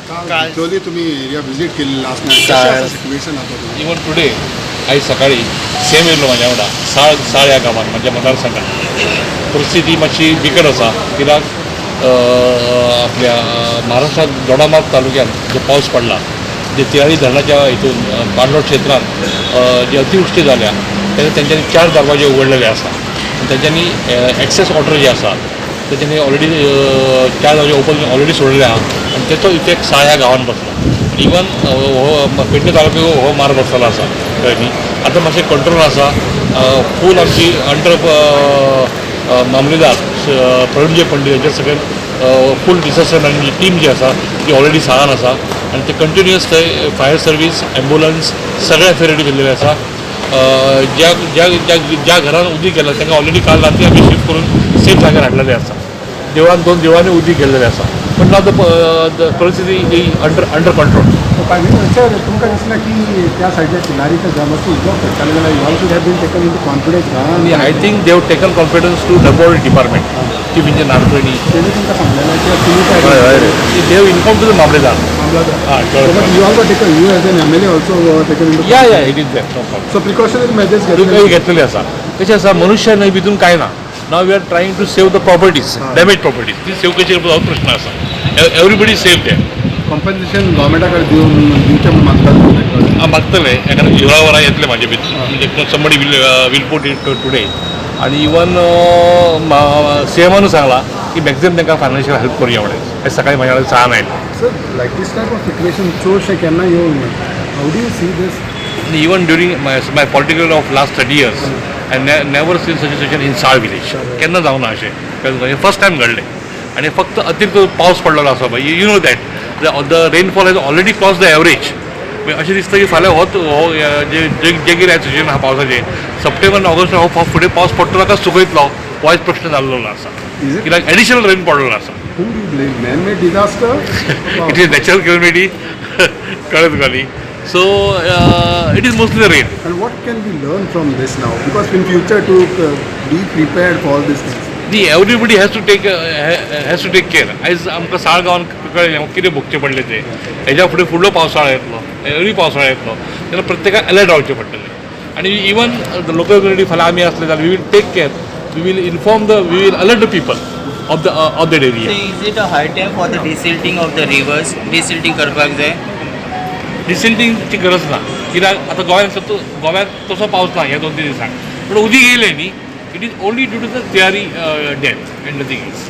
काल भितरली तुमी area visit केल्ली लास्ट नायट, कशें आसा सिट्युएशन आतां? इवन टुडे, आयज सकाळी सेम येयल्लो म्हाज्या वांगडा. साळ साळ ह्या गांवांत, म्हाज्या मतदारसंघात परिस्थिती मातशी बिकट आसा, कित्याक आपल्या महाराष्ट्रात दोडामार्ग तालुक्यात जो पावस पडला, जे तिळारी धरणाच्या हितून बांदोड क्षेत्रांत जी अतिवृष्टी जाल्या, तेन्ना तेंच्यांनी चार दरवाजे उगडलेले आसा आनी तेंच्यांनी एक्सेस वॉटर जे आसा, तेंच्यांनी ऑलरेडी चार दरवाजे ओपन ऑलरेडी सोडलेले आहा आनी तेचो इफेक्ट साळ ह्या गांवांत बसला. इवन हो पेडणे तालुक्याक हो मार बसलेलो आसा, कळ्ळें न्ही? आतां मातशें कंट्रोल आसा. फूल आमची अंडर मामलेदार प्रवीण जे पंडित हेंच्या सकयल फूल डिसास्टर मॅनेजमेंट टीम जी आसा, ती ऑलरेडी साळान आसा आनी ते कंटिन्युअस थंय फायर सर्वीस, ॲम्ब्युलन्स, सगळ्या फेसिलिटी दिल्लेले आसा. ज्या ज्या ज्या ज्या घरान उदीक गेला, तांकां ऑलरेडी काल राती आमी शिफ्ट करून सेफ जाग्यार हाडलेले आसा. देवळान, दोन देवळांनी उदीक गेल्लेलें आसा, पण नाव the परिस्थिती अंडर कंट्रोल. सर, तुमकां दिसना की त्या सायडीच्या तिलारीच्या मातसो उदक पडटालें जाल्यार you all should have been taken into confidence? आनी I think they have taken confidence to W department, chief engineer Nadkarni. तेणी तुमकां सांगलेलें की तुमी काय? They have inform to the मामलेदार. मामलेदार. हां, कळ्ळें. But you also taken, you as an MLA also taken into Yeah, it is that, no problem. So precautionary measures तुमकां घेतले? घेतलेले आसा. कशें आसा, मनुष्य न्हय भितून कांय ना. Now we are trying to save the properties, damage properties. ती सेव कशी करपाचो हो प्रश्न आसा. एवरीबडी सेव ते. कॉम्पन्सेशन गव्हर्मेंटा कडेन दिवन दिवचें म्हूण मागतात तुमचे? मागतले. एका हिवरा वरां येतले म्हाजे भितर, म्हणजे somebody will put it today. आनी इवन सीएमानूय सांगलां की मॅक्झिमम तांकां फायनान्शियल हेल्प करुया म्हणून. आयज सकाळी म्हाज्या कडेन सांग आयलें. Sir, like this type of situation चडशें केन्ना येवंक ना. How do you see this? Even during my political of last 30 years, I never seen such situation in Sal village. केन्ना जावना अशें, फर्स्ट टायम घडलें. आनी फक्त अतिरिक्त पावस पडलेलो आसा. You know that the rainfall has already cross the average. अशें दिसता की फाल्यां होच हो जे जे जे कितें सिच्युएशन आहा पावसाचें, सप्टेंबर ऑगस्ट हो फुडें पावस पडटलो काय सुकयतलो, होच प्रश्न जाल्लो आसा. कित्याक एडिशनल रेन पडलेलो आसा. Whom do you blame? Man-made disaster? It is natural calamity, कळ्ळें तुका न्ही? So it is mostly the rain. And what can we learn from this now? Because in future to be prepared for all these things. न्ही, everybody has to take care. आयज आमकां साळ गांवान कळ्ळें कितें भोगचें पडलें तें. हेज्या फुडें फुडलो पावसाळो येतलो, एवरी पावसाळो येतलो तेन्ना प्रत्येकाक अलर्ट रावचें पडटलें. आनी इवन the local community, फाल्यां आमी आसले जाल्यार we will take care, we will inform the we will alert the people of that So area. is it a high time for the desilting of the rivers? Desilting करपाक जाय? डिसिल्टिंगची गरज ना, कित्याक आतां गोंयांत गोव्यात तसो पावस ना ह्या 2-3 दिसांक, पूण उदीक येयलें न्ही. It is only due to the Tillari dam and nothing else.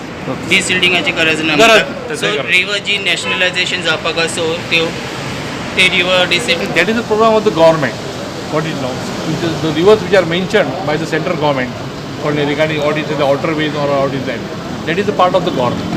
डिसिल्टिंगाची गरज ना? गरज सो गरज. रिवर जी नॅशनलायझेशन जावपाक आसा, सो त्यो ते river desilt That is the program of the government. What is now? Which is the rivers which are mentioned by the central government called regarding what is the waterways or what is that. That is a part of the government.